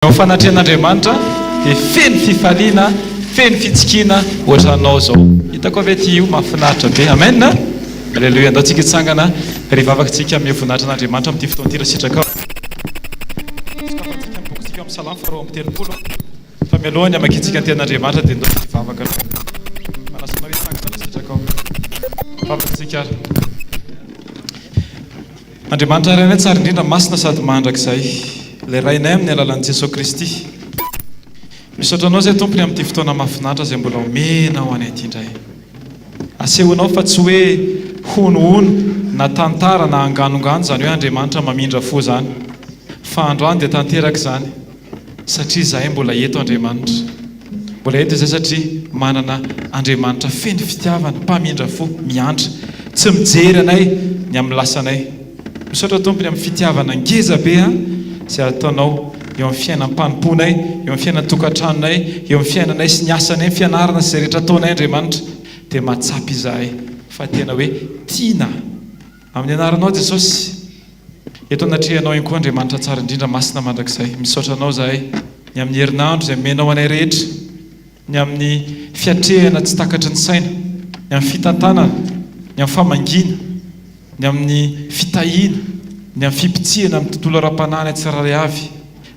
Eo fanatrehan'Andriamanitra dia feno fifaliana, feno fitsikiana ohatranao izao. Hitako ve ity io mahafinaritra be. Amen. Alléluia. Andao tsika hitsangana ary hivavaka tsika amin'ny voninahitra an'Andriamanitra amin'ity fotoana ity raha sitrakao. Sokafantsika ny bokintsika amin'ny Salamo faharoa amby 30. Fa mialohan'ny hamakiantsika ny tenin'Andriamanitra dia ndao hivavaka aloha. Manasa anao hitsangana raha sitrakao. Vavaka tsika ary. Andriamanitra Rainay tsara indrindra, masina sady mandrakizay, ilay Rainay amin'ny alalan'i Jesoa Kristy. Misaotra Anao izay Tompo ny amin'ity fotoana mahafinaritra izay mbola omenao anay ity indray. Asehonao fa tsy hoe honohono na tantara na anganongano izany hoe Andriamanitra mamindra fo izany. Fa androany dia tanteraka izany. Satria izahay mbola eto Andriamanitra. Mbola eto izahay satria manana Andriamanitra feno fitiavana, mpamindra fo, miantra. Tsy mijery anay ny amin'ny lasanay. Misaotra Tompo ny amin'ny fitiavana ngeza be izay ataonao eo amin'ny fiainam-panompoanay, eo amin'ny fiainan-tokantranonay, eo amin'ny fiainanay sy ny asanay, ny fianarana sy izay rehetra ataonay Andriamanitra. Dia mahatsapa izahay fa tena hoe tiana. Amin'ny anaranao Jesosy, eto anatrehanao ihany koa Andriamanitra tsara indrindra, masina mandrakizay. Misaotra anao izahay ny amin'ny herinandro izay omenao anay rehetra, ny amin'ny fiatrehana tsy takatry ny saina, ny amin'ny fitantanana, ny amin'ny famangiana, ny amin'ny fitahiana, ny amin'ny fipitsihana amin'ny tontolo ara-panahy anay tsirairay avy,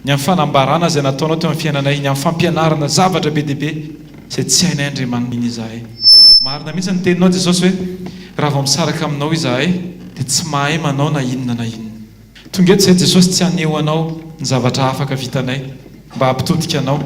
ny amin'ny fanambarana izay nataonao teo amin'ny fiainanay, ny amin'ny fampianarana zavatra be dia be izay tsy hainay Andriamaniny izahay. Marina mihitsy ny teninao Jesosy hoe raha vao misaraka aminao izahay dia tsy mahay manao na inona na inona. Tonga eto izahay Jesosy tsy haneho anao ny zavatra afaka vitanay mba hampitodika anao.